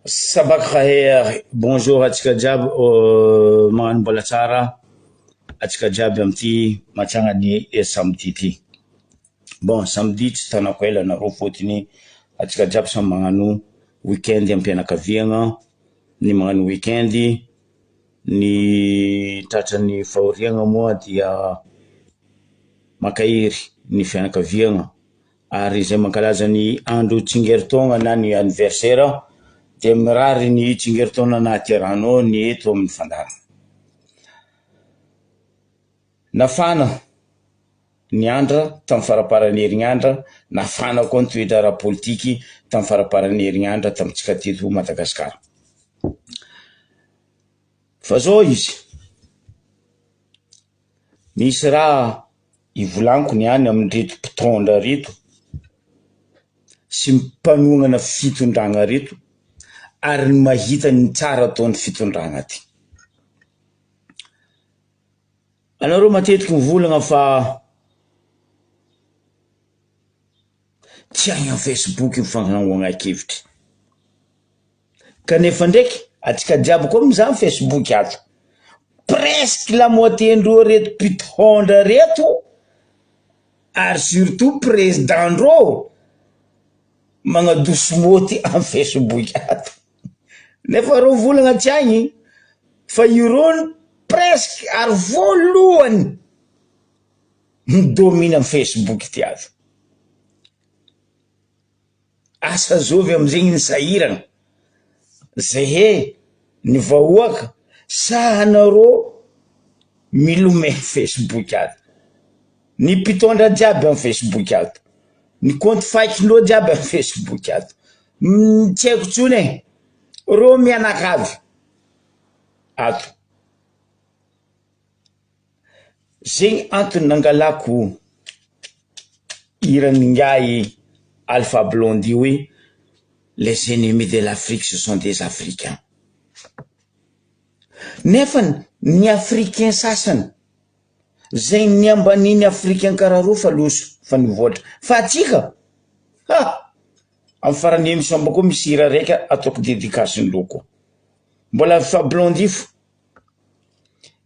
Sabak Khair, bonjour antsika jiaby magnano mbola tsara antsika jiaby amin'ity matsangany samedi ty. Bon samedi tsy tanako ela nareo fôtony antsika jiaby samy magnano week-end am-pianakaviagna, ny magnano week-end, ny tratran'ny fahoriagna moa dia mankahery ny fianakaviagna. Ary izay mankalaza ny andro tsingerin-taogna na ny anniversaire dia mirary ny tsingerin-taona nahaterahanao ny eto amin'ny fandaharana. Nafana ny andra tamin'ny faramparan'ny herignandra, nafana koa ny toetra ara-politiky tamin'ny faramparan'ny herignandra tamintsika teto Madagasikara. Fa zao izy, misy raha Ivolaniko ny any amin'ireto mpitondra reto sy mpanohana fitondragna reto ary ny mahita ny tsara ataon'ny fitondragna ty. Anareo matetiky mivolagna fa tsy hay am facebook io fanehoan-kevitry. Kanefa ndraiky atsika jiaby koa mizaha facebook ato, presque la moitié ndreo reto mpitondra reto ary surtout président ndreo magnadoso môty am facebook ato, nefa reo volagna tsy agny fa ireo presque ary voalohany mi-domine am facebook ty ato. Asa zovy amizegny ny sahirana? Zehe ny vahoaka sa anareo milomay facebook ato? Ny mpitondra jiaby am facebook ato, ny compte fake-ndreo jiaby am facebook ato, tsy haiko tsony e, reo mianakavy ato. Zegny antony nangalako hiran'ingahy Alpha Blondy hoe les ennemis de l'Afrique ce sont des africains. Nefany ny africain sasany zay niambaniny africain karaha reo fa loso fa nivoatra fa atsika ha! Amin'ny faran'ny émission bako misy hira raika ataoko dédicace-ny loko. Mbola Alpha Blondy fo.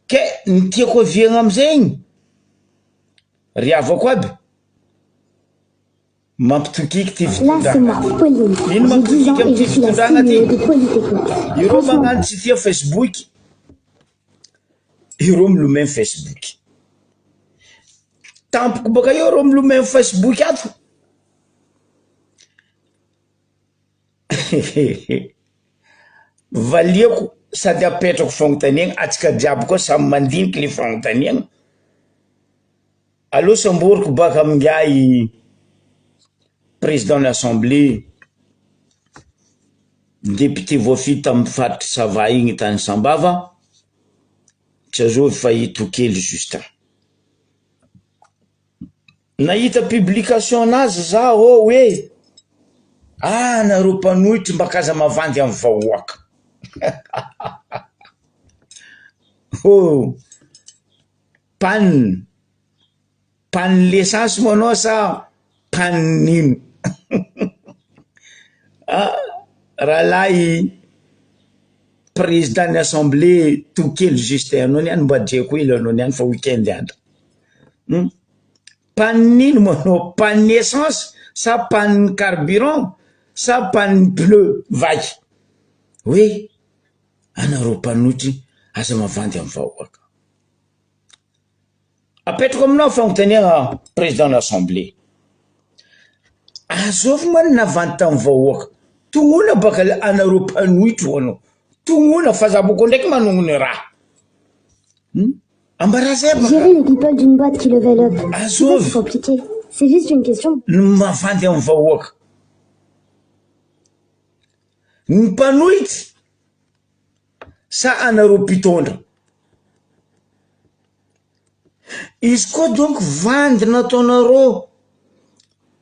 Ke ny tiako aviagna amizegny ry havako aby, mampitokiky ty fitondragna ty. Ino mampitokiky amty fitondragna ty? Ireo magnano tsy tia facebook, ireo milomay facebook. Tampoko baka eo reo milomay facebook ato. Valiako sady apetrako fagnontaniagna, antsika jiaby koa samy mandiniky le fagnontaniagna, aleo samboriko baka amin'ingahy président ny assemblée, député voafidy tamin'ny faritry Sava igny tany Sambava, tsy azovy fa i Tokely Justin. Nahita publication anazy za ô hoe ah nareo mpanohitry mba k'aza mavandy amin'ny vahoaka oh panne panne l'essence moa anao sa panne ino ah rahalahy président ny assemblée Tokely Justin anao niany mba jeako hely anao niany fa week-end andro. Hum panne ino moa anao panne essence sa panne carburant sa panne pneu vaky hoe anareo mpanohitry aza mavandy amin'ny vahoaka. Apetrako aminao fanontaniana président ny assemblée azovy ma ny navandy tamin'ny vahoaka tognona baka anareo mpanohitry ho anao tognona fa za boko ndraiky manognona raha hum. Ambarazay baka. Gérer les people d'une boîte qui level up. C'est pas si Azovy compliqué. C'est juste une question. ny mavandy amin'ny vahoaka. Ny mpanohitra sa anareo mpitondra? Izy koa donc vandy nataonareo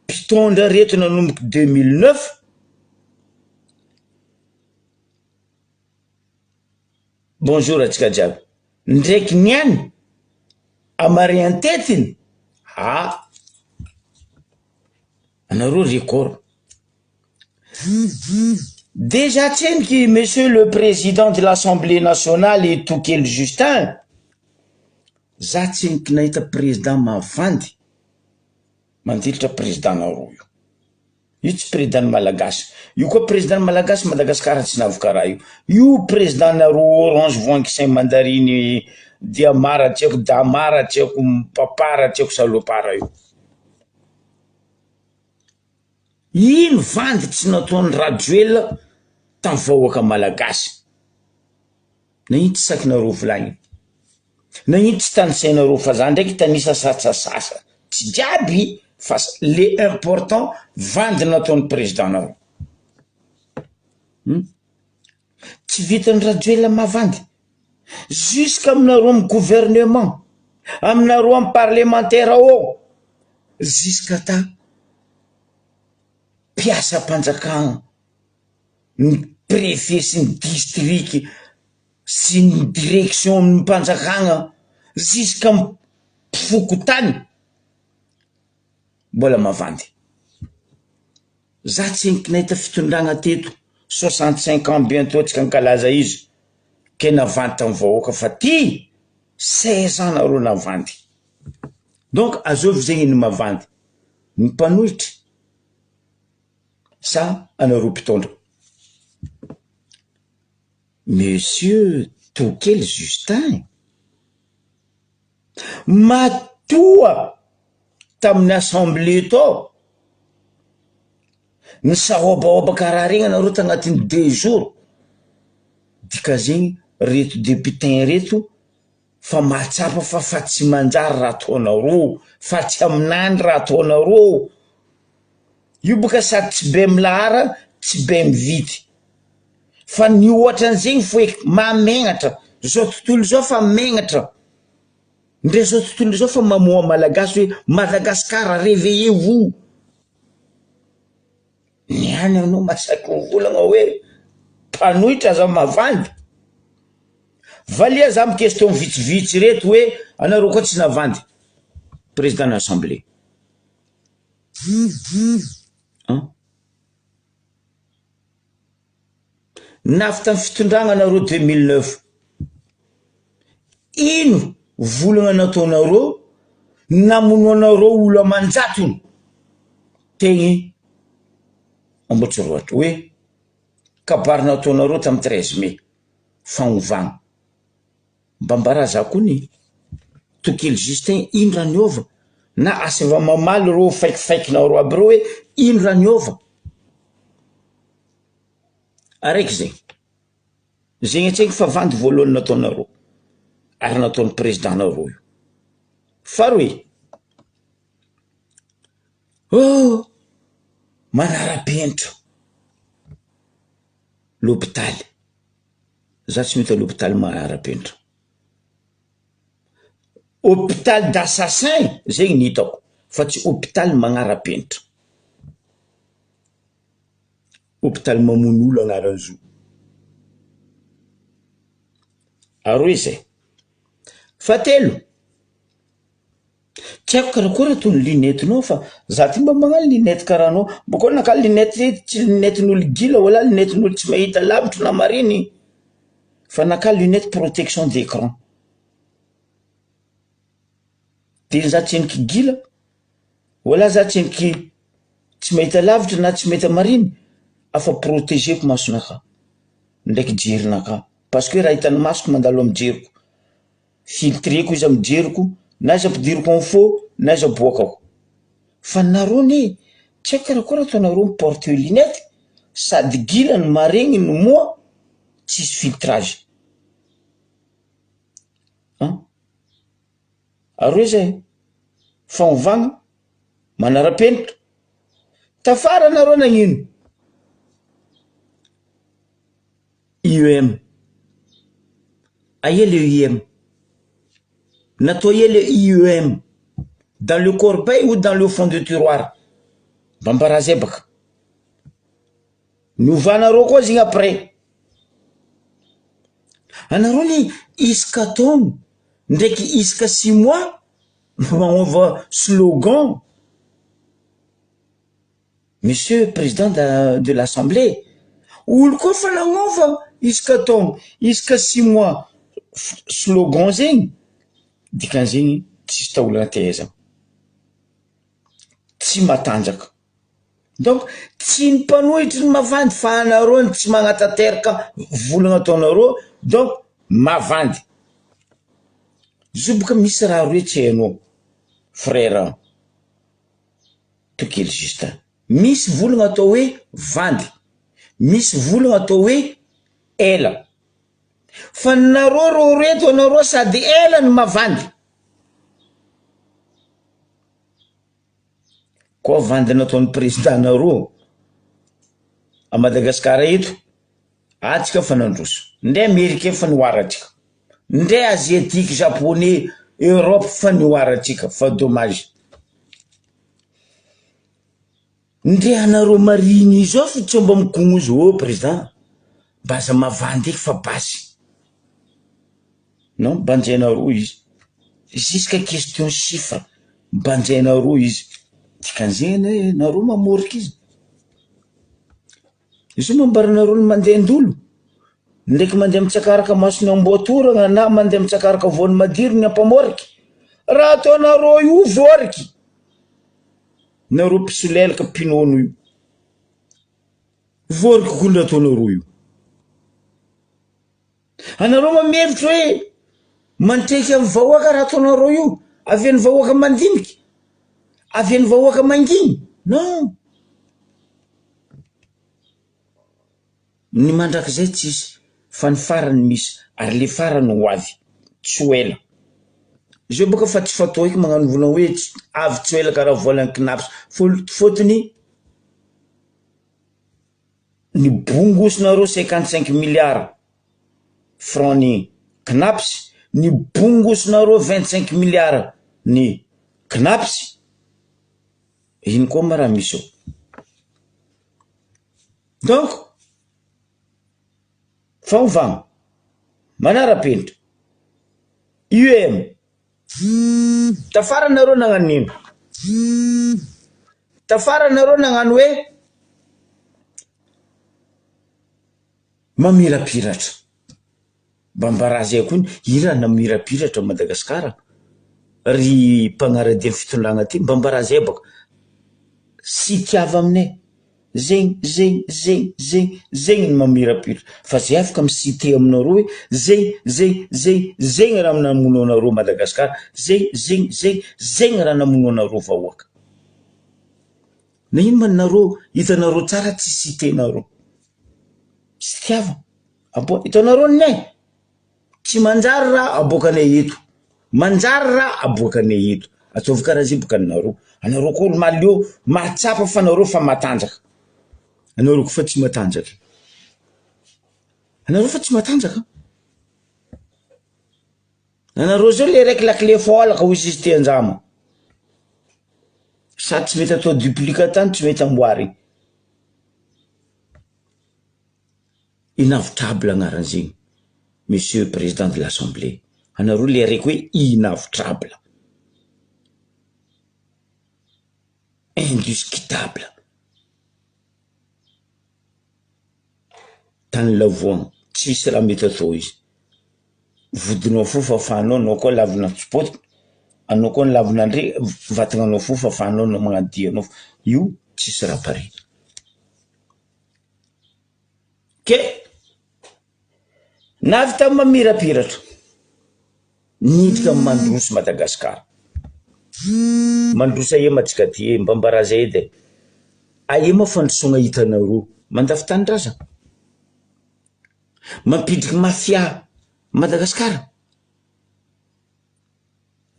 mpitondra reto nanomboka 2009 Bonjour antsika jiaby. Ndraiky niany amariantetiny ah anareo record. Déjà tseniky monsieur le président de l'Assemblée nationale Tokely Justin, za tseniky nahita président mavandy mandilitra président nareo io. Io tsy président ny malagasy io koa, président ny malagasy Madagasikara tsy navokara io. Io président nareo orange, voangy, saint mandariny, diamara, tsy haiko, damara, tsy haiko, papara, tsy haiko, salopara io. Ino vandy tsy nataony Rajoelina tamy vahoaka malagasy? Na ino tsy sakinareo volagny, na ino tsy tanisainareo, fa za ndraiky tanisa satsasasa tsy jiaby, fa le important vandy nataony président nareo. Tsy vitany Rajoelina mavandy jusque aminareo amy gouvernement, aminareo amy parlementaire ao, jusqu'à ta mpiasam-panjakana, ny préfet sy ny district sy ny direction ny mpanjakana, jusqu'à mpifokotany mbola mavandy. Za tsy eniky nahita fitondragna teto, 65 ans bientôt atsika ankalaza izy, ke navandy tamy vahoaka, fa ty 16 ans nareo navandy. Donc azovy zegny ny mavandy, ny mpanohitry sa anareo mpitondra, monsieur Tokely Justin? Matoa tamin'ny assemblée tao ny sahobahoba karaha regny anareo tagnatin'ny 2 jours, dika zegny reto député reto fa mahatsapa fa tsy manjary raha ataonareo, fa tsy aminany raha ataonareo io boka, sady tsy be milahara, tsy be mivity, fa ny ohatran'izegny foeky mamegnatra zao tontolo zao, fa megnatra ndre zao tontolo zao, fa mamoa malagasy hoe Madagasikara, réveillez-vous. Niany anao masaky mivolagna hoe mpanohitra aza mavandy. Valia za amy question vitsivitsy reto hoe anareo koa tsy navandy, président ny assemblée an navy tamy fitondragna anareo 2009, ino volagna nataonareo namonoanareo olo aman-jatony tegny Ambotsiroatra, hoe kabary nataonareo tamy 13 mai fagnovagna? Mba ambara za koa ny Tokely Justin, ino raha niova, na asava mamaly reo faikifaikinareo aby reo hoe ino raha niova araiky zegny. Zegny antseky fa vandy voalohany nataonareo ary nataon'ny président nareo io. Faharoe, oh, manara-penitra l'hôpitaly, za tsy mihita l'hôpitaly manara-penitra, hôpital d'assassin zegny ny hitako, fa tsy hôpitaly magnara-penitra, hôpitaly mamono olo agnaran'izy io. Aroe zay. Fahatelo, tsy haiko karakory ataony lunettes-nao, fa za ty mba magnano lunette karaha anao boko naka lunette, tsy lunette-n'olo gila wala lunette-n'olo tsy mahita lavitra na mariny, fa naka lunette protection d'écran de za tsy eniky gila wala za tsy eniky tsy mahita lavitra na tsy mahita mariny, afa protégeko masonaka ndraiky jerinaka, parce que raha hitan'ny masoko mandalo amy jeriko, filtreko izy amy jeriko, na izy ampidiriko amy fo na izy aboakako. Fa nareo ne tsy haiko karakory ataonareo miporte lunette, sady gila no maregny no moa tsisy filtrage an. Aroe zay fanovagna manara-penitra tafara anareo nagnino IEM aia le IEM natao ia le IEM, dans le corbeille ou dans le fond de tiroir? Mba ambara zay baka novanareo koa zegny après anareo ny isaka taogno ndraiky isaka 6 mois magnova slogan. Monsieur président de l'assemblée. Olo koa fa nagnova isaka taogno, isaka six mois slogan zegny, dikan'izegny tsisy taolana tehezana, tsy matanjaka. Donc tsy ny mpanohitry ny mavandy fa anareo no tsy magnatanteraka volagna ataonareo donc mavandy. Zio boka misy raha roe tsy hainao frère Tokely Justin, misy volagna atao hoe vandy, misy volagna atao hoe ela. Fa nareo reo reto anareo sady ela no mavandy. Koa vandy nataon'ny président nareo à Madagascar eto, atsika fa nandroso, ndray americain fa nihoarantsika, ndray asiatique, japonais, Europe fa nihoarantsika fa dommage. Ndre anareo marigny izao fa tsy mba mikognozy ô président mba aza mavandy eky fa basy. Non banjainareo izy jusqu'à question chiffre banjainareo izy dikan'izegny anie nareo mamôriky izy. Izy io mambaranareo ny mandehandolo ndraiky mandeha mitsakaraka mason'ny amboatoragna na mandeha mitsakaraka voan'ny madiro ny ampamôriky. Raha ataonareo io vôriky. Nareo mpisolelaka mpinono io. Vôriky koa ny ataonareo io. Anareo ma mihevitra hoe mantraiky amin'ny vahoaka raha ataonareo io, avy any vahoaka mandiniky, avy any vahoaka manginy, non. Ny mandrakizay tsisy fa ny farany misy ary le farany ho avy tsy ho ela. Zay boka fa tsy fatao eky magnano volana hoe avy tsy ho ela karaha volan'ny cnaps fôtony Ny bongosinareo 55 milliards franc ny cnaps, ny bongosinareo 25 milliards ny cnaps, ino koa ma raha misy eo? Donc faovagna, manara-penitra, UEM, tafara nareo nagnano ino? Tafara nareo nagnano hoe mamirapiratra. Mba ambara zay koa ny hira namirapiratra Madagasikara ry mpagnaradia ny fitondragna ty mba ambara zay bôka. Sy tiava aminay zegny zegny zegny zegny zegny ny mamirapiratra fa zay afaka mi-citer aminareo hoe zegny zegny zegny zegny raha namono anareo Madagasikara zegny zegny zegny zegny raha namono anareo vahoaka. Na ino ma nareo hitanareo tsara tsy citer-nareo. Tsy tiava. Aboa hitanareo ny ay tsy manjary raha aboakanay eto. Manjary raha aboakanay eto. Ataovy karaha zay boka nareo. Anareo koa olo maleo mahatsapa fa nareo fa matanjaka. Anareo koa fa tsy matanjaka. Anareo fa tsy matanjaka. Anareo zao le raiky lakile fôlaka hoy izy ty anjama. Sady tsy mety atao duplicata no tsy mety amboarigny. Inavotable agnaran'zegny monsieur président de l'assemblée. Anareo le raiky hoe inavotable. Indiscutable. Tany lavoana, tsisy raha mety atao izy. Vodinao fo fafanao anao koa lavina tsipôty, anao koa lavina ndre vatagnanao fo fafanao anao magnadio anao io tsisy raha pare. Ke navy tamy mamirapiratra niditra amy mandroso Madagasikara. Mandroso aia ma tsika ty e, mba ambaraza edy e. Aia ma fandrosoagna hitanareo? Mandafo tanindrazana? Mampidriky mafia Madagasikara?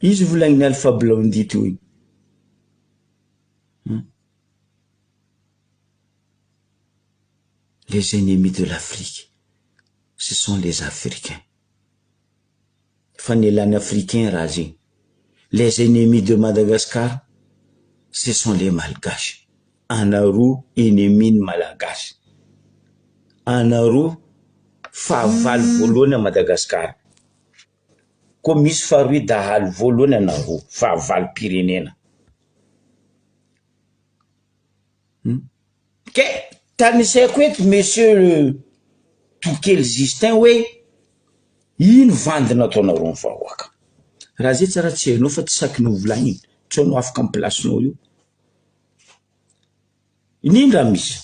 Izy volagnin'i Alpha Blondy teo igny. Les ennemis de l'Afrique, ce sont les Africains. Fa nialan'ny Africains raha zegny. Les ennemis de Madagascar, ce sont les Malgaches. Anareo ennemis ny Malagasy. Anareo fahavalo voalohany à Madagascar. Koa misy faharoe dahalo voalohany anareo, fahavalom-pirenena. Ke! Tanisaiko eto monsieur le Tokely Justin hoe ino vandy nataonareo ny vahoaka. Raha zay tsara tsy hainao fa tsy sakinao volagniny, tsy anao afaka am place-nao io. Ino raha misy?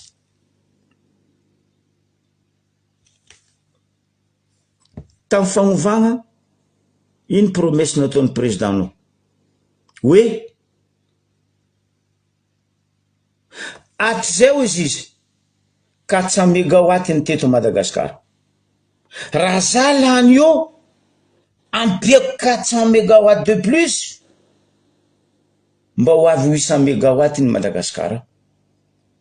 Tam fagnovagna, ino promesse nataon'ny président-nao? Hoe Hatrizay hozy izy 400 megawatt ny teto Madagascar. Raha za lany eo ampiako 400 megawatt de plus mba ho avy 800 megawatt ny Madagascar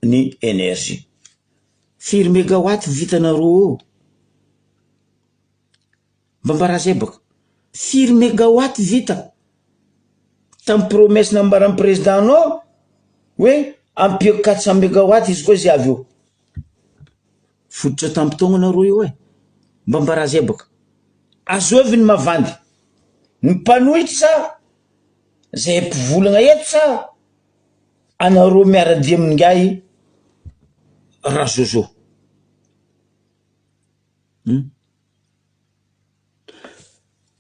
ny energie. Firy megawatt vitanareo eo? Mba ambara zay baka. Firy megawatt vita tam promesse nambaran'ny président nao hoe ampiako 400 megawatt izy koa zay avy eo. Fototra tampitaogna nareo io e. Mba ambara zay baka. Azovy ny mavandy. Ny mpanohitra sa zay mpivolagna eto sa anareo miara-dia amin'ingahy Razozo. Hum.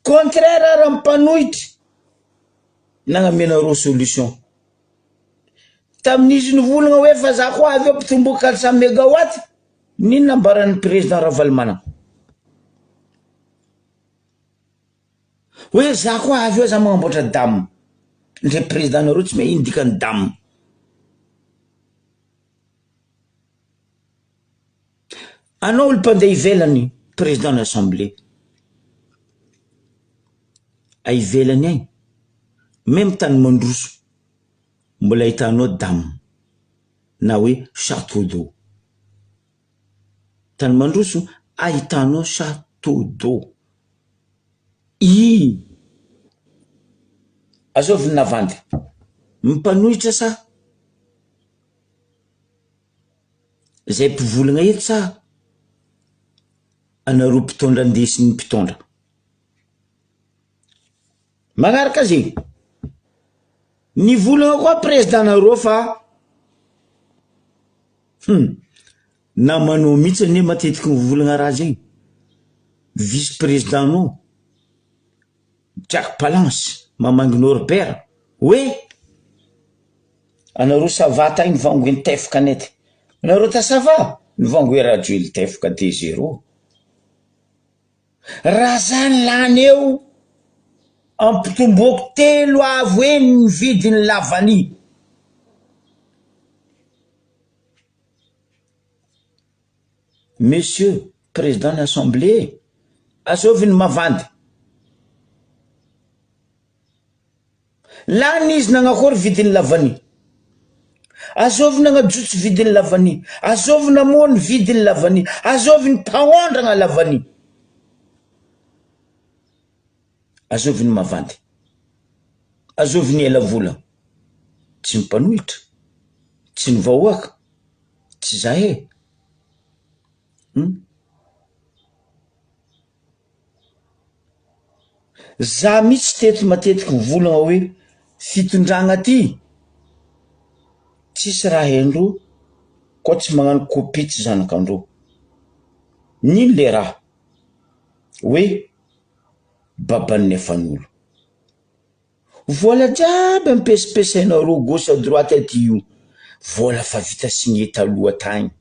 Contraire ary amin'ny mpanohitra nagnamenareo solution. Tamin'izy nivolagna hoe fa za koa avy eo mpitombo 400 megawatt, n'inona nambaran'ny président Ravalomanana? Hoe za koa avy eo za magnamboatra dam. Ndre président nareo tsy mahay ino dikan'ny dam. Anao olo mpandeha ivelany président ny assemblée a ivelany agny meme tany mandroso mbola ahitanao dam na hoe chateau d'eau tany mandroso ahitanao chateau d'eau i azovy ny navandy mpanohitra sa Zay mpivolagna eto sa anareo mpitondra andesin'ny mpitondra? Magnaraka zegny, nivolagna koa président nareo fa hum namanao mihitsy anie matetiky mivolagna raha zegny, vice président nao Jack Palance mamangy Norbert hoe Anareo ça va tay nivangoe ny tefka net anareo ta ça va nivangoe rajoely tefka de zero raha zany lany eo ampitomboako telo avo heny ny vidiny la vanille. Monsieur président ny assemblée azovy ny mavandy. Lany izy nagnakory vidin'ny lavania? Azovy nagnajotso vidin'ny lavania? Azovy namoha ny vidin'ny lavania? Azovy nimpagnondragna lavania? Azovy ny mavandy? Azovy ny ela vola? Tsy ny mpanohitra, tsy ny vahoaka, tsy zahay e! Hum. Za mitsy teto matetiky mivolagna hoe fitondragna ty tsisy raha haindreo koa tsy magnano copie tsy zanakandreo, n'ino le raha hoe baban'ny efan'olo, vola jiaby ampesimpesainareo gauche à droite aty io vola fa vita signé taloha tagny.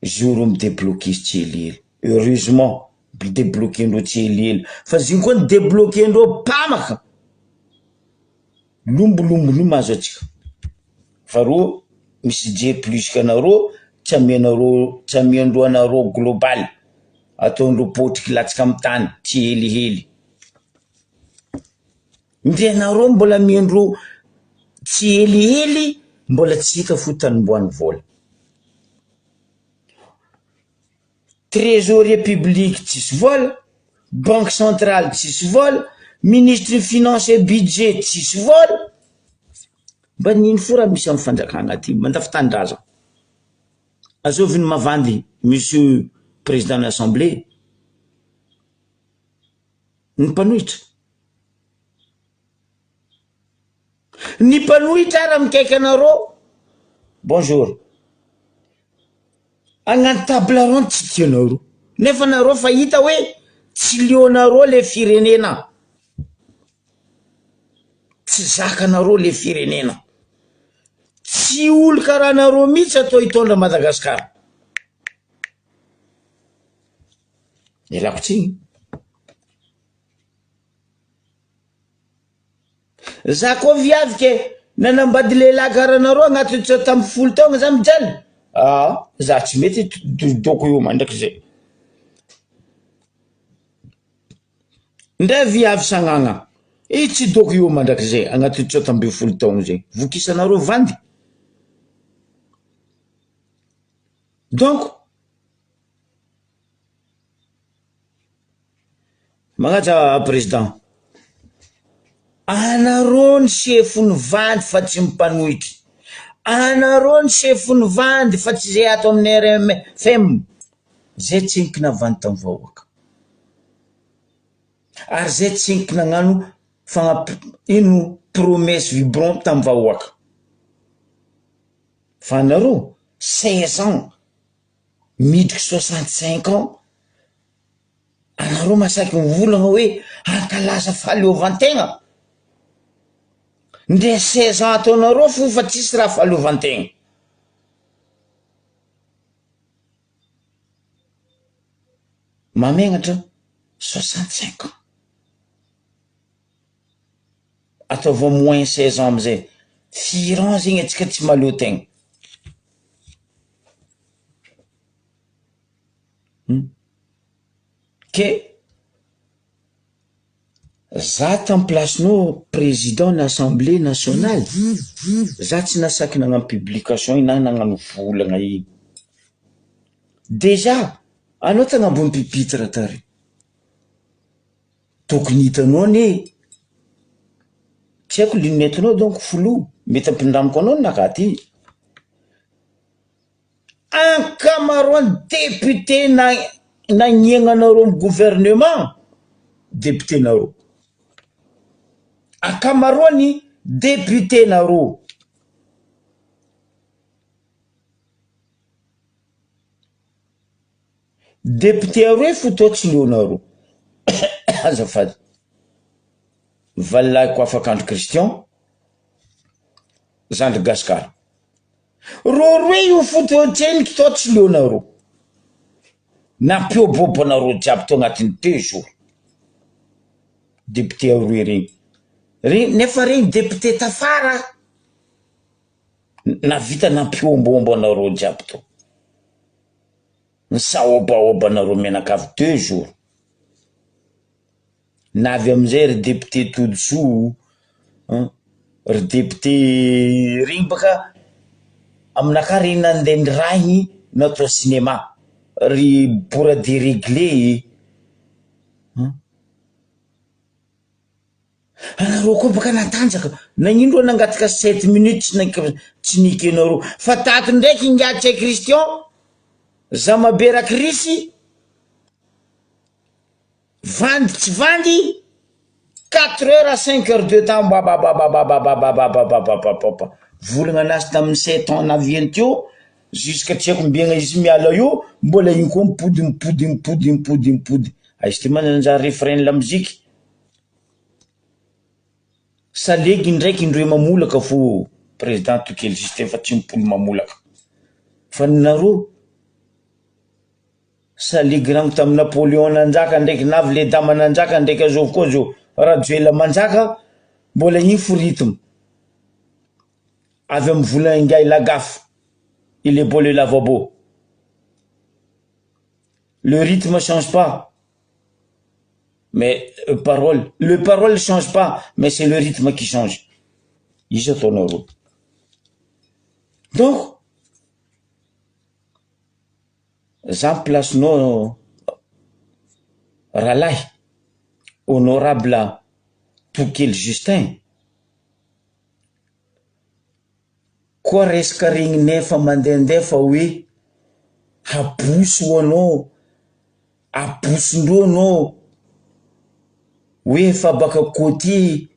Zoro mi debloquer tsy helihely heureusement mi debloquer ndreo tsy helihely fa zio koa ny debloquer ndreo mpamaka lombolombony io mahazo antsika fa reo misy jery plus que anareo tsy amianareo tsy amiandreo anareo global ataondreo potriky latsaka amy tany tsy helihely ndre anareo mbola amiandreo tsy helihely mbola tsy hita fo tanomboan'ny vola. Trésorier public tsisy vola, banque centrale tsisy vola, ministre ny finance et budget tsisy vola, mba n'ino fo raha misy amin'ny fanjakana aty mandafy tanindrazana. Azovy ny mavandy monsieur président ny assemblée, ny mpanohitra. Ny mpanohitra ara mikaiky anareo bonjour. Hagnano table ronde tsy tianareo nefa nareo fa hita hoe tsy leonareo le firenena, tsy zakanareo le firenena, tsy olo karaha anareo mihitsy atao hitondra Madagasikara. Ialako tsiny. Za koa viavy ke nanambady lehilahy karaha anareo agnatin'ny tsy tamin'ny 10 taogno za mijaly ah za tsy mety doko io mandrakizay ndray viavy sagnagna i tsy doko io mandrakizay agnatin'ny tsy 17 taogno zay vokisanareo vandy donc Magnaja président. Anareo ny sefo ny vandy fa tsy mpanohitry. Anareo ny sefo ny vandy fa tsy zay ato amin'ny RMFM. Zay tsiniky navandy tamin'ny vahoaka. Ary zay tsiniky nagnano fagnamp- ino promesse vibrante tamin'ny vahoaka. Fa anareo 16 ans midriky 65 ans anareo masaky mivolagna hoe hankalaza fahaleovan-tegna, ndre 16 ans ataonareo fo fa tsisy raha fahaleovan-tegna. Mamegnatra 65 ans. Ataovy au moins 16 ans amizay, firy ans zegny atsika tsy mahaleo tegna. Ke za tamy placenao président ny assemblée nationale, za tsy nasaky nagnano publication iny na nagnano volagna iny. Déjà anao tagnambony pupitre tary, tokony hitanao anie, tsy haiko lunette-nao donc flou, mety ampindramiko anao ninaka ty. Ankamaroan'ny député na nagniagnanareo amy gouvernement, député nareo. Ankamaroany député nareo. Député aroe fo tô tsy leonareo. Azafady. Valilahiko afakandro Christian, zandry Gasikara. Rô roe io fotoan-tseniky tô tsy leonareo. Nampihobobo anareo jiaby tao agnatin'ny deux jours. Député aroe regny. Regny nefa regny député tafara navita nampihombohombo anareo jiaby tao. Nisahobahoba anareo mianakavy deux jours. Na avy amizay ry député Todisoa an, ry député regny baka aminakahy regny nandeha nirahigny natao cinéma, ry Bora déréglé an, anareo koa baka natanjaka, nagnino reo nangataka sept minutes tsy tsy nekenareo, fa tato ndraiky ingahy Ntsay Christian, Zamabe Rakrisy, Vandy tsy vandy, quatre heures à cinq heures de temps bababababababababababababa volagna anazy tamin'ny sept ans naviany teo jusqu'à tsy haiko ombiagna izy miala io mbola iny koa mipody mipody mipody mipody mipody aiza ty mananjary refrain ny lamoziky salegy ndraiky indreo mamolaka fo président Tokely Justin fa tsy mipody mamolaka fa nareo Saligrano tamin'i Napoléon nanjaka ndraiky navy le dama nanjaka ndraiky azovy koa zao Rajoelina manjaka mbola iny fo rythme avy amin'ny vola ingahy Lagaffe il est beau le lavabo le rythme change pas mais parole le parole change pas mais c'est le rythme qui change iza ataonareo donc Za place-nao rahalahy honorable Tokely Justin, koa resaka regninay fa mandehandeha fa hoe haboso ho anao, abosondreo anao, hoe efa baka côté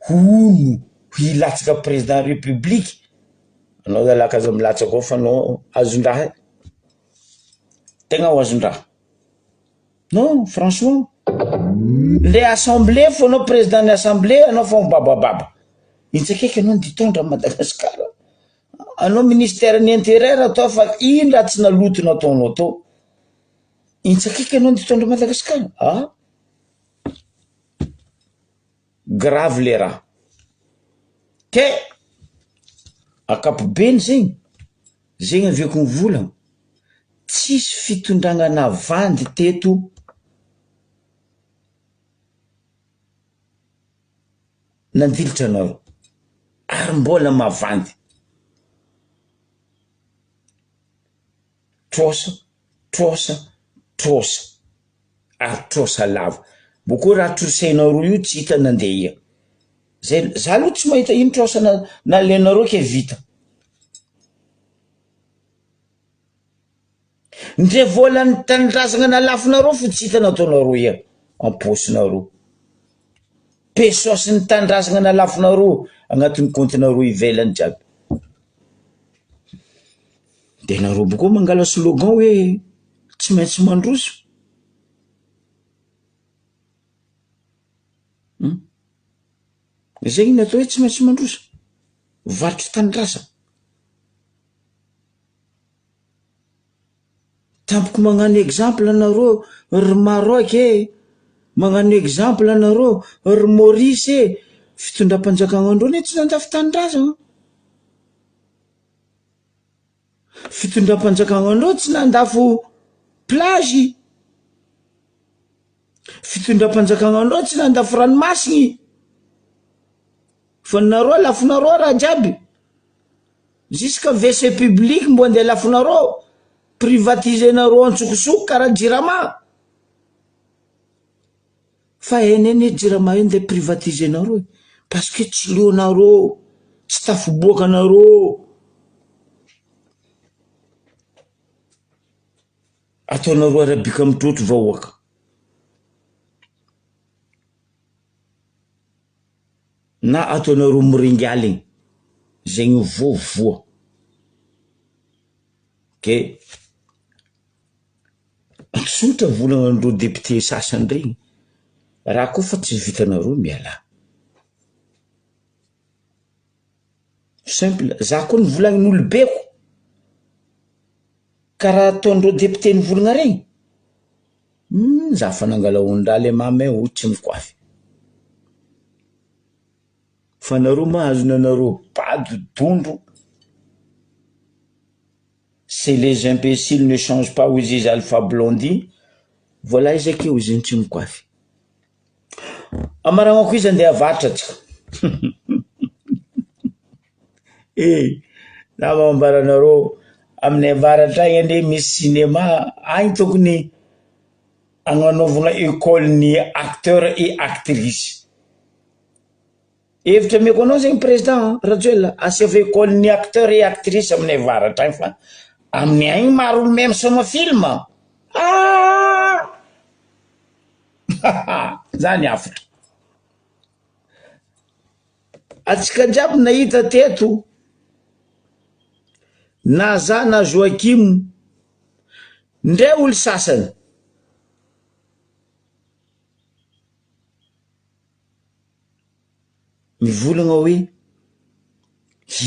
hono hilatsaka président république, anao zalahy k'aza milatsaka ao fa anao azon-draha e. Tegna ho azon-draha. Non, franchement. Le assemblée fô anao président ny assemblée anao fa mibabababa. Intsakaiky anao nitondra Madagasikara. Anao ministère ny intérieur atao fa ino raha tsy naloto nataonao tao. Intsakaiky anao nitondra Madagasikara. Ah. Grave le raha. Ke ankapobeny zegny, zegny aviako mivolagna, tsisy fitondragna navandy teto nandilitra anareo ary mbola mavandy. Trosa, trosa, trosa ary trosa lava. Bôkô raha trosainareo io tsy hita nandeha ia. Zay, za aloha tsy mahita ino trosa nalainareo ke vita. Ndre volan'ny tanindrazagna nalafonareo fo tsy hita nataonareo ia am-paosinareo. Pesos ny tanindrazagna nalafonareo agnatin'ny kaontinareo ivelany jiaby. De nareo bôko mangala slogan hoe tsy maintsy mandroso. Hum. Zegny ny atao hoe tsy maintsy mandroso. Varotra tanindrazana. Tampoko magnano exemple anareo ry Maroc e, magnano exemple anareo ry Maurice e, fitondram-panjakana andreo anie tsy nandafy tanindrazana. Fitondram-panjakana andreo tsy nandafo plage. Fitondram-panjakana andreo tsy nandafo ranomasigny. Fa nareo lafonareo raha jiaby. Jusqu'à WC public mbo andeha lafonareo, privatiser-nareo antsokosoko karaha jirama. Fa eny anie jirama io ndeha privatiser-nareo e, parce que tsy leonareo, tsy tafiboakanareo. Ataonareo arabika mitrotro vahoaka. Na ataonareo mirengy aligny, zegny voa voa. Ke tsotra volagnandreo député sasany regny, raha koa fa tsy vitanareo mialà. Simple, za koa nivolagnin'olobeko karaha ataondreo député nivolagna regny, hum za fa nangala ondraha le mamy o tsy mikoafy. Fa nareo mahazo nanareo bado dondro. C'est les imbéciles ne changent pas hoy izy Alpha Blondy, voilà izy akeo izy tsy mikoafy. Amaragnako izy andeha avaratra tsika. Eh, na mambaranareo aminay avaratra agny anie misy cinéma, agny tokony agnanaovagna école ny acteur et actrice. Hevitra ameko anao zegny président Rajoelina, asiavo école ny acteur et actrice aminay avaratra agny fa aminay agny maro olo mahay misôma film. Ah! Zany hafatra. Atsika jiaby nahita teto na za na Joachim ndray olo sasany. Mivolagna hoe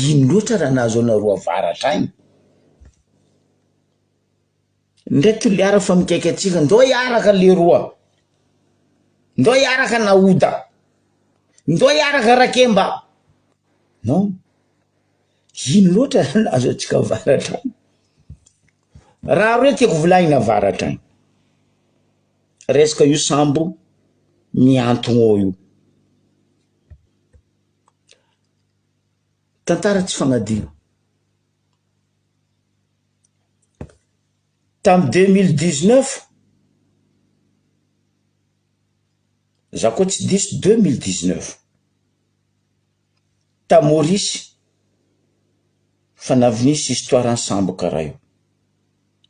ino loatra raha nahazo anareo avaratra agny. Ndray Toliara fa mikaiky antsika ndao hiaraka leroa, ndao hiaraka Nahoda, ndao hiaraka Rakemba. Non, ino loatra raha nahazo antsika avaratra agny. Raha roe tiako volagnina avaratra agny. Resaka io sambo mihantogno ao io. Tantara tsy fagnadino. Tamy 2019, za koa tsy diso 2019, ta Maurice fa navy nisy histoire ny sambo karaha io.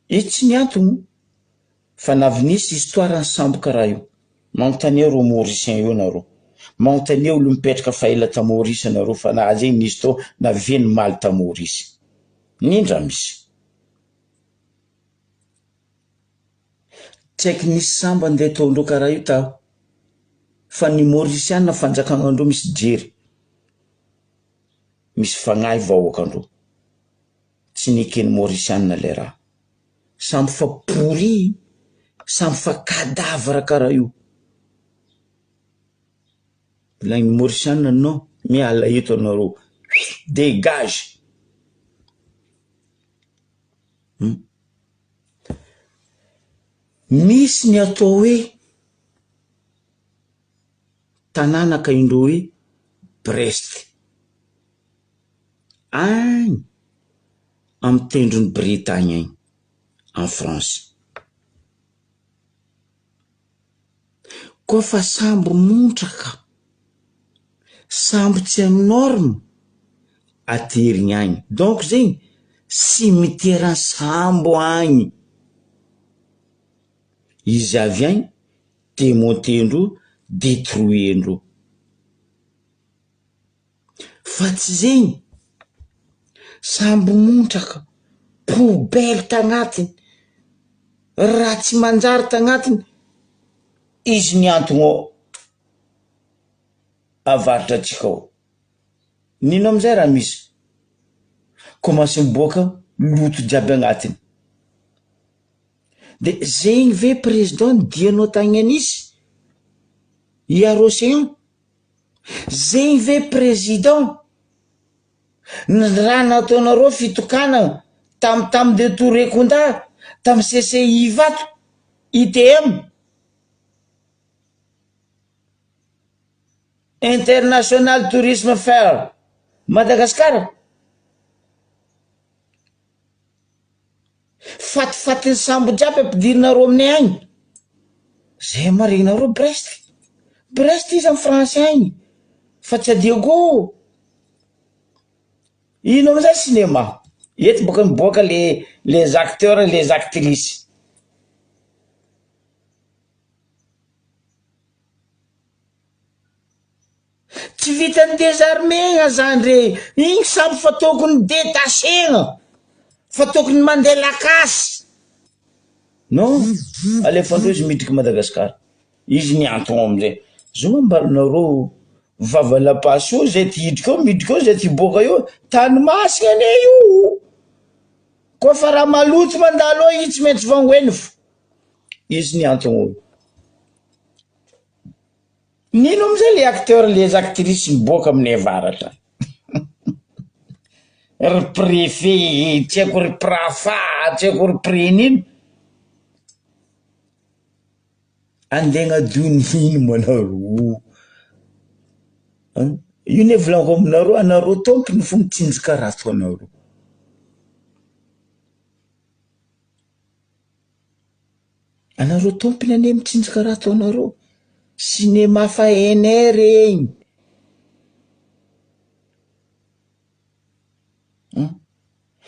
Izy tsy niantogno fa navy nisy histoire ny sambo karaha io. Magnontania reo Mauricien io nareo. Magnontania olo mipetraka fa ela ta Maurice nareo fa na zegny nisy tao naviany maly ta Maurice. Nindra misy. Tsy haiko nisy sambo andeha ataondreo karaha io tao. Fa ny Maurisiana fanjakanandreo misy jery. Misy fagnahy vahoakandreo. Tsy neken'ny Maurisiana le raha. Sambo fa pourri, sambo fa cadavre karaha io. Volagniny Maurisiana non, miala eto anareo, degage. Hum. Misy ny atao hoe tanàna ka indreo hoe Brest. Any amin'ny tendron'i Bretagne any, en France. Koa fa sambo montraka, sambo tsy en norme, aterigny agny. Donc zegny cimetière sambo agny. Izy avy agny demonter-ndreo, detruire-ndreo. Fa tsy zegny, sambo montraka, poubelle tagnatiny, raha tsy manjary tagnatiny, izy niantogno avaratra antsika ao. Nino amizay raha misy? Commence miboaka loto jiaby agnatiny. De zegny ve président nidianao tagny anisy? Hiaro océan? Zegny ve président? Ny raha nataonareo fitokanana tam tam de Touré Kunda, tam CCI Ivato, ITM, International Tourisme Fair Madagascar. Fatifatin'ny sambo jiaby ampidirinareo aminay agny. Zay maregnareo Brest. Brest izy am France agny fa tsy a Diego. Ino amizay cinéma? Eto boka miboaka le les acteurs les actrices. Tsy vitan'ny désarmena zany re, igny samy fa tokony detachena, fa tokony mandeha lakasy. Non, alefandreo izy midriky Madagascar, izy miantogno amizay, zao ambaranareo vava lapasy io zay ty hidriky eo midriky eo zay ty hiboaka eo, tany masina anie io, koa fa raha maloto mandalo eo izy tsy maintsy vangoeny fo, izy niantogno eo. Nino amizay le acteur les actrices miboaka aminay avaratra ry préfet tsy haiko ry prafa tsy haiko ry pré nino andeha agnadio nino moa nareo an io ne volaniko aminareo anareo tompony fo mitsinjaka raha ataonareo. Anareo tompony anie mitsinjaka raha ataonareo. Cinéma fa hainay regny.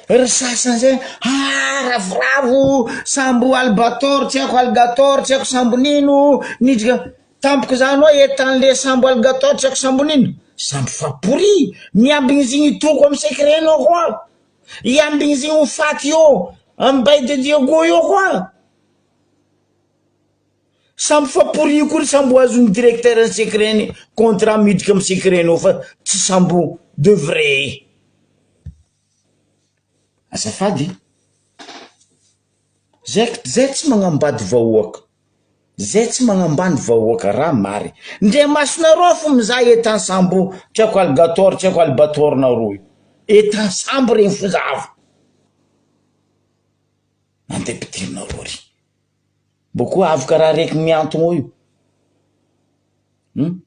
Ry sasany zay, ah ravoravo sambo albator tsy haiko algator tsy haiko sambo nino niditra tampoka zany hoe etanle sambo algator tsy haiko sambo nino. Sambo fa pourri, miambigny izy igny hitoko amy secret-nao koa. Hiambigny izy igny ho faty eo amy baie de Diego eo koa. Sambo fa pourri koa ry sambo azon'ny directeur ny secret-ny contrat miditra amy secret-ny ao fa tsy sambo de vrai. Azafady. Zay zay tsy magnambady vahoaka. Zay tsy magnambany vahoaka raha marigny. Ndre masonareo fo mizaha etan sambo tsy haiko alligator tsy haiko albator nareo io. Etan sambo regny fo zahavo. Mandeha ampidirinareo ary. Mbô koa avy karaha araiky miantogno io. Hum.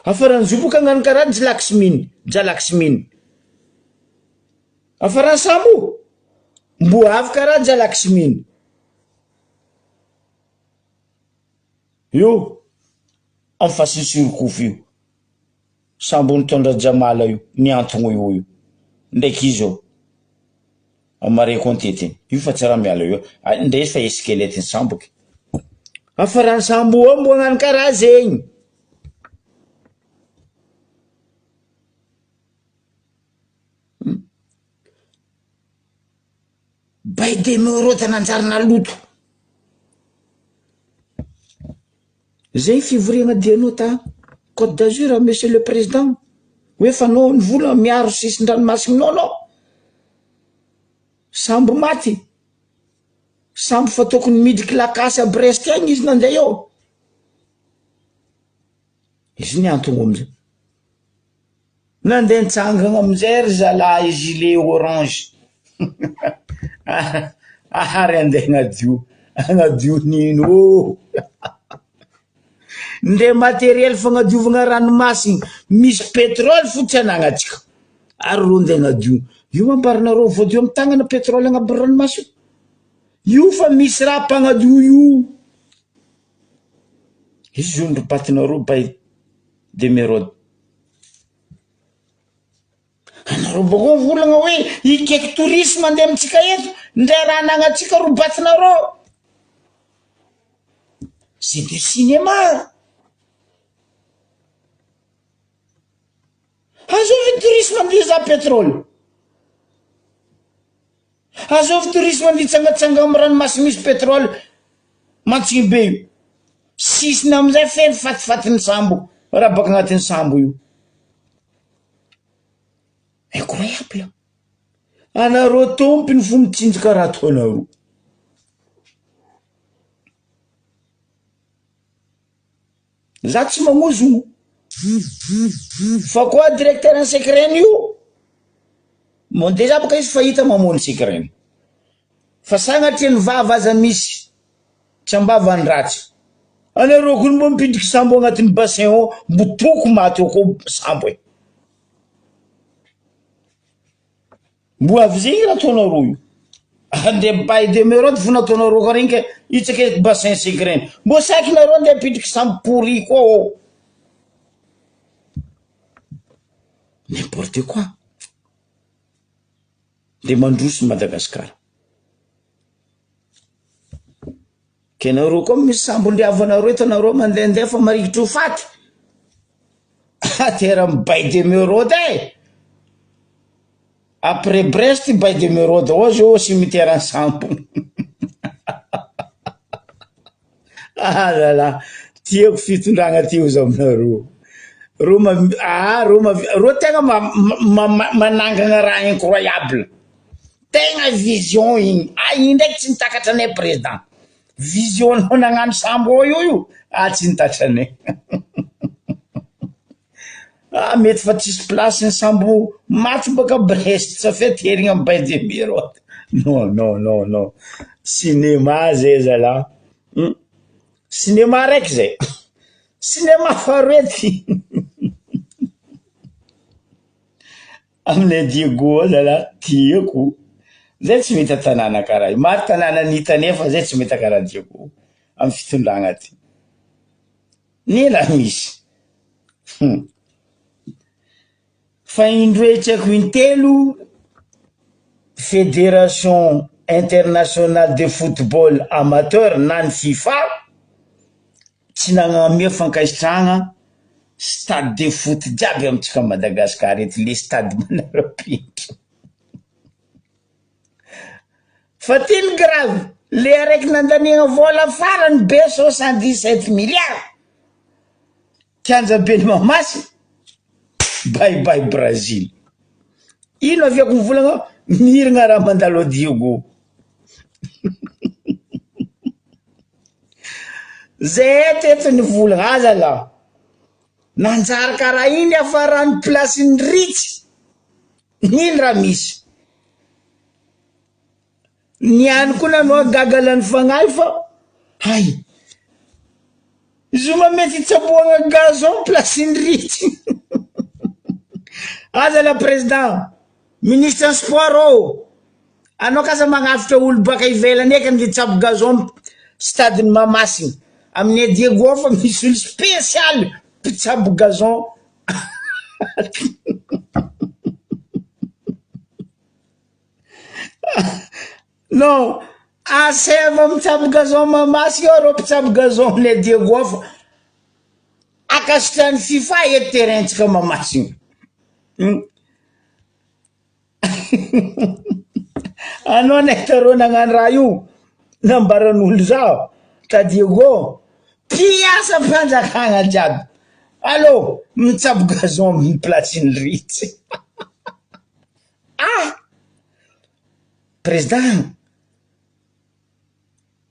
Hafaran'izy io boka hagnano karaha Jlaxmine, Jalaxmine. Hafaran'ny sambo mbo avy karaha Jalaxmine. Io amy fasin'i Surcouf io. Sambo nitondra Jamala io, niantogno io io. Ndraiky izy eo. Mareco antetiny. Io fa tsy raha miala io. Ndre fa esquelette ny samboky. Hafaran'ny sambo eo mbo hagnano karaha zegny. Bay demeurota nanjary naloto. Zay fivoriagna dianao ta Côte d'Azur monsieur le président hoe fa anao nivola miaro sisin-dranomasinao anao. Sambo maty. Sambo fa tokony midriky lakasy à Brest agny izy nandeha eo. Izy ny antony amizay. Nandeha nitsangana amizay ry zalahy gilet orange ary andeha hagnadio, hagnadio n'ino ô! Ndre matériel fagnadiovana ranomasina misy pétrole fo tsy anagnatsika ary reo ndeha hagnadio, io ambaranareo voadio amy tagnana pétrole agnabon'ny ranomasina io fa misy raha mpagnadio io, izy io ndry patinareo bay demerode. Anareo bakeo mivolagna hoe hikeky tourisme andeha amintsika eto, ndray raha anagnantsika ro batinareo. C'est du cinéma. Azovy ny tourisme andeha hizaha pétrole. Azovy tourisme andeha hitsangatsanga amin'ny ranomasina misy pétrole mantsigny be io. Sisiny amizay feno fatifatin'ny sambo raha baka agnatin'ny sambo io. Incroyable. Anareo tompony fo mitsinjaka raha ataonareo. Za tsy magnozogno fa koa directeur ny secret io bon dejà boka izy fa hita mamono secret fa sagnatria ny vava aza misy tsy ambava ny ratsy anareo koa mbo mipindriky sambo agnatin'ny bassin ao mbo toko maty ao koa sambo e. Mbo avy zegny raha ataonareo io. Andeha bail demeurant fo nataonareo ka regny ka hitsaka bassin secret. Mbo saky nareo andeha hampidriky sambo pourri koa ao. N'importe quoi. De mandroso Madagascar. Ke nareo koa misy sambo ndriavanareo eto nareo mandehandeha fa marikitry ho faty. Atera amy bail demerode e. Après Brest bail demerode ao zao cimetière sambo. Ah là là, tiako fitondragna ty ozy aminareo. Reo ma ah reo ma reo tegna ma ma manangana raha incroyable. Tegna vision igny, ah igny ndraiky tsy nitakatra anay président, vision nao nagnano sambo ao io io, ah tsy nitatranay ah mety fa tsisy place ny sambo maty baka Brest sa fe terigny amy baie de mer ao, non non non non, cinéma zay zalah, hum cinéma raiky zay, cinéma faharoe ty. Aminay Diego ao zalah tiako, zay tsy mahita tanàna karaha io, maro tanàna nihitanay fa zay tsy mahita karaha Diego amy fitondragna ty, ny raha misy hum fa indroe tsy haiko intelo fédération internationale de football amateur na ny fifa Tsy nagnamia fankasitrahagna stade de foot jiaby amintsika Madagascar eto le stade manara-penitra. Fa ty ny grave, le araiky nandaniagna vôla farany be 77 milliards, kianjaben'i Mahamasina, bye bye Brazil. Ino aviako mivolagna miragna raha mandalo à Diego. Zay eto eto ny volagna aza la nanjary karaha iny hafaran'ny place-n'ny ritsy iny raha misy ny any koa nanao gaga lany fagnahy fa hay zoma mety hitsaboagna gazon place-n'ny ritsy aza la président ministre ny sport ô Anao k'aza magnavotra olo baka ivelany eky andeha hitsabo gazon stade ny Mahamasina. Aminay Diego ao fa misy olo spécial mpitsabo gazon. Non, asaivo mitsabo gazon Mahamasina eo reo mpitsabo gazon aminay Diego ao fa ankasitrahan'ny FIFA eto terrain-tsika Mahamasina. Anao nahita reo nagnano raha io, nambaran'olo zao, ta Diego, mpiasa mpanjakagna jiaby, allô, mitsabo gazon amin'ny place-n'ny ritsy. Ah! Président,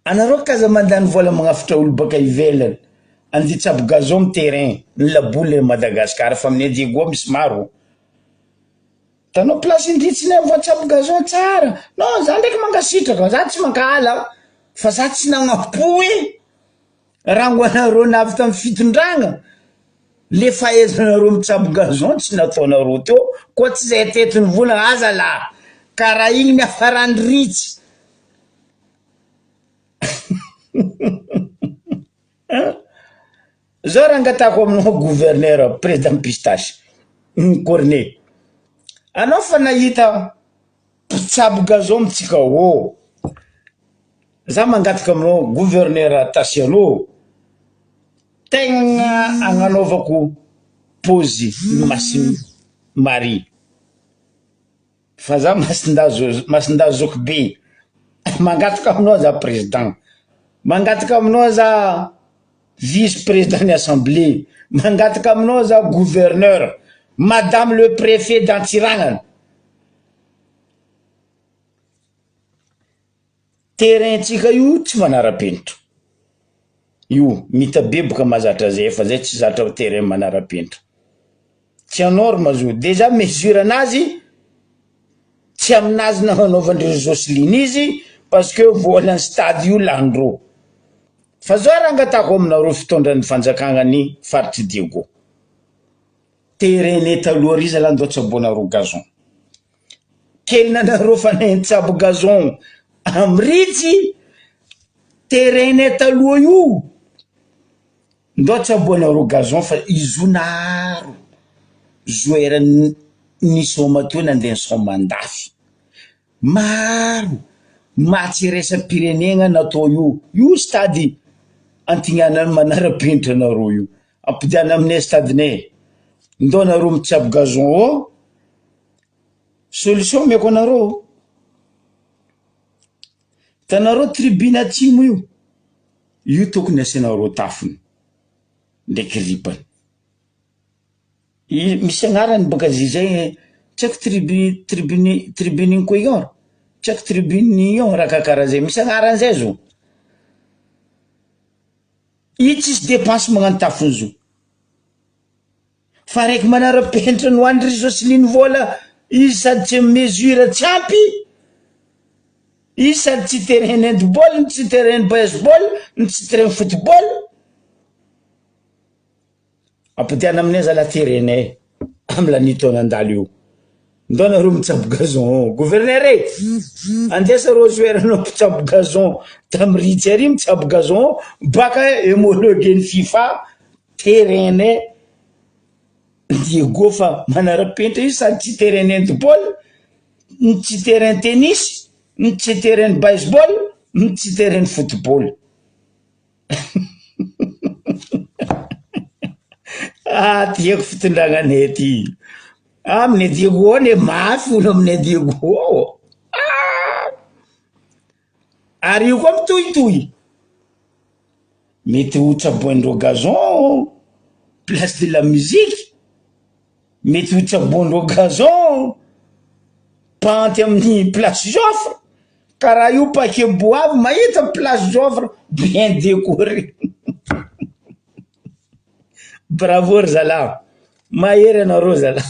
anareo k'aza mandany vola magnafitra olo baka ivelany, andeha hitsabo gazon amy terrain, ny laboly Madagascar fa aminay Diego misy maro. Hitanao place indritsy voatsabo gazon tsara, non za ndraiky mankasitraka, za tsy mankahala fa za tsy nagnampo hoe rango anareo navy tamy fitondragna le fahaizanareo mitsabo gazon tsy nataonareo teo koa tsy zay teto nivolagna aza lah karaha igny niafarany ritsy. Zao raha angatahako aminao gouverneur président pistache cornet anao fa nahita mpitsabo gazon amintsika ô za mangataka aminao gouverneur Tassiano tegna agnanaovako pause masiny Marie. Fa za masindahy masindahy zoky be, mangataka aminao za président, mangataka aminao za vice président ny assemblée, mangataka aminao za gouverneur, madame le préfet d'Antsiranana. Terrain-tsika io tsy manara-penitra, io mitabe boka mahazatra zay fa zay tsy zatra terrain manara-penitra, tsy en norme zo, dejà mesure anazy tsy aminazy nagnanaovandreo Jocelyne izy parce que volan'ny stade io lanindreo, fa zao raha angatahako aminareo fitondran'ny fanjakana ny faritry Diego, terrain-nay taloha ry zalahy ndao tsaboanareo gazon. Kely nanareo fa nitsabo gazon amy ritsy terrain-nay taloha io ndao tsaboanareo gazon fa izy io naharo joueur nisôma teo nandeha nisôma andafy maro match iraisam-pirenena natao io io stade Antignana manara-penitra anareo io ampidiana aminay stade-nay ndao nareo mitsabo gazon ao. Solution omeko anareo, hitanareo tribune atsimo io, io tokony asianareo tafony ndraiky ripany, i misy agnarany bôka izy zay tsy haiko tribu- tribune tribune ino koa io, tsy haiko tribune io raha karakaraha zay, misy agnarany zay zo, io tsisy depense magnano tafony zo. Fa raiky manara-penitra no andry Jocelyne vola izy sady tsy mesure tsy ampy izy sady tsy terrain handball no tsy terrain baseball no tsy terrain football ampodiana aminay zala terrain-nay amy lany taona andalo io ndao nareo mitsabo gazon gouverneur e andesa reo joueur anao mpitsabo gazon tamy ritsy ary mitsabo gazon baka homologué ny FIFA terrain-nay Diego fa manara-penitra io sady tsy terrain handball no tsy terrain tennis no tsy terrain baseball no tsy terrain football. Ah tiako fitondrana anay aty, aminay Diego ao anie mafy olo aminay Diego ao, ah! Ary io koa mitohitohy. Mety ho tsaboin-dreo gazon place de la musique, mety ho tsaboin-dreo gazon pente amin'ny place Joffre, karaha io paquet bois avy mahita place Joffre bien décoré. Bravo ry zalahy, mahery anareo zalahy,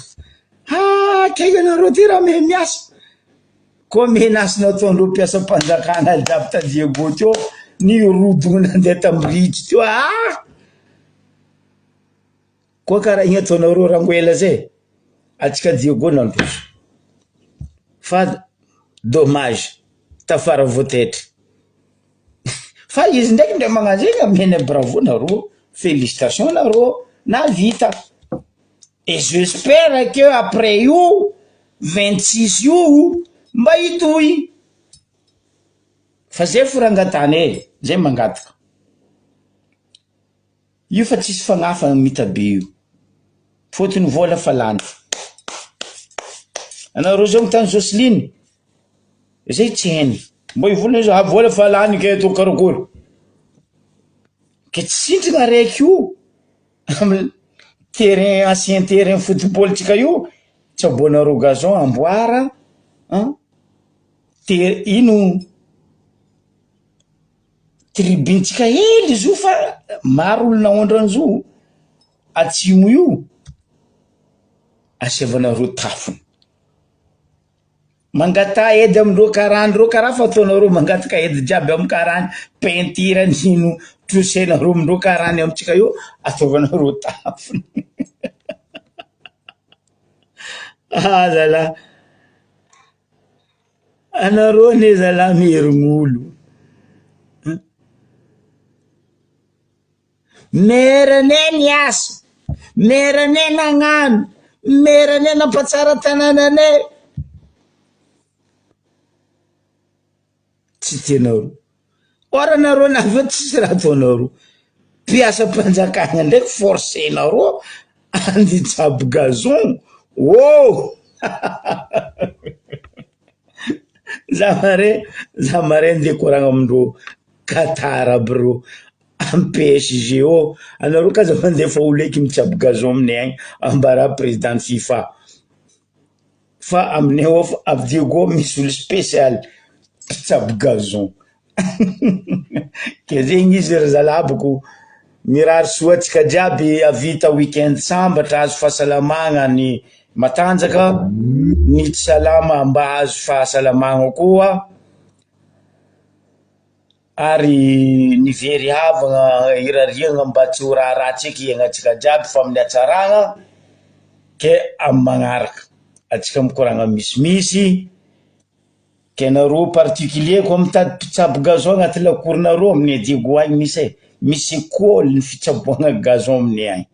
ha kay anareo ty raha mahay miasa. Koa menace nataondreo mpiasam-panjakana jiaby ta Diego teo nirodogno nandeha tamy ritsy teo ah! Koa karaha igny ataonareo rangoela zay, atsika Diego nandroso fa dommage tafara voataitry fa izy ndraiky ndray magnano zegny amena bravo nareo, félicitation nareo nahavita et j'espère que après io 26 io mba hitohy fa zay fo rangatany e, zay mangataka io fa tsisy fagnafa mitabe io fôtony vola fa lany anareo zao mitany Jocelyne. Zay tsy hainy. Mbo hivolagna izy ah vola fa lany ke atao karakory. Ke tsy sitrana araiky io amy terrain ancien terrain football tsika io, tsaboanareo gazon amboara an, te ino tribune-tsika hely izy io fa maro olo naondra an'izo atsimo io, asiavanareo tafony. Mangataha aide amindreo karany reo karaha fataonareo mangataka aide jiaby amy karany peinture nino trosenareo amindreo karany amitsika io ataovanareo tafony. Ah zalahy, anareo anie zalahy miherign'olo. Maire-nay niasa, maire-nay nagnano, maire-nay nampatsara tanànanay. Tsy tianareo. Or anareo navy eo tsisy raha ataonareo. Mpiasam-panjakana ndraiky forcer-nareo andeha hitsabo gazon. Oh! Za mare, za mare ndeha hikoragna amindreo Qatar aby reo. Am PSG ô, anareo k'aza mandefa olo eky mitsabo gazon aminay agny, ambara président FIFA fa aminay ao fa avy Diego misy olo spécial mpitsabo gazon ke zegny izy ry zalahy boko mirary soa antsika jiaby havita week-end sambatra azo fahasalamagna ny matanjaka, ny tsy salama mba ahazo fahasalamagna koa. Ary ny very havagna irariagna mba tsy ho raha ratsy eky iaignantsika jiaby fa amin'ny hatsaragna ke amin'ny magnaraka antsika mikoragna misimisy ke nareo particulier koa mitady mpitsabo gazon agnaty lakoronareo aminay Diego agny misy e, misy école ny fitsaboagna gazon aminay agny.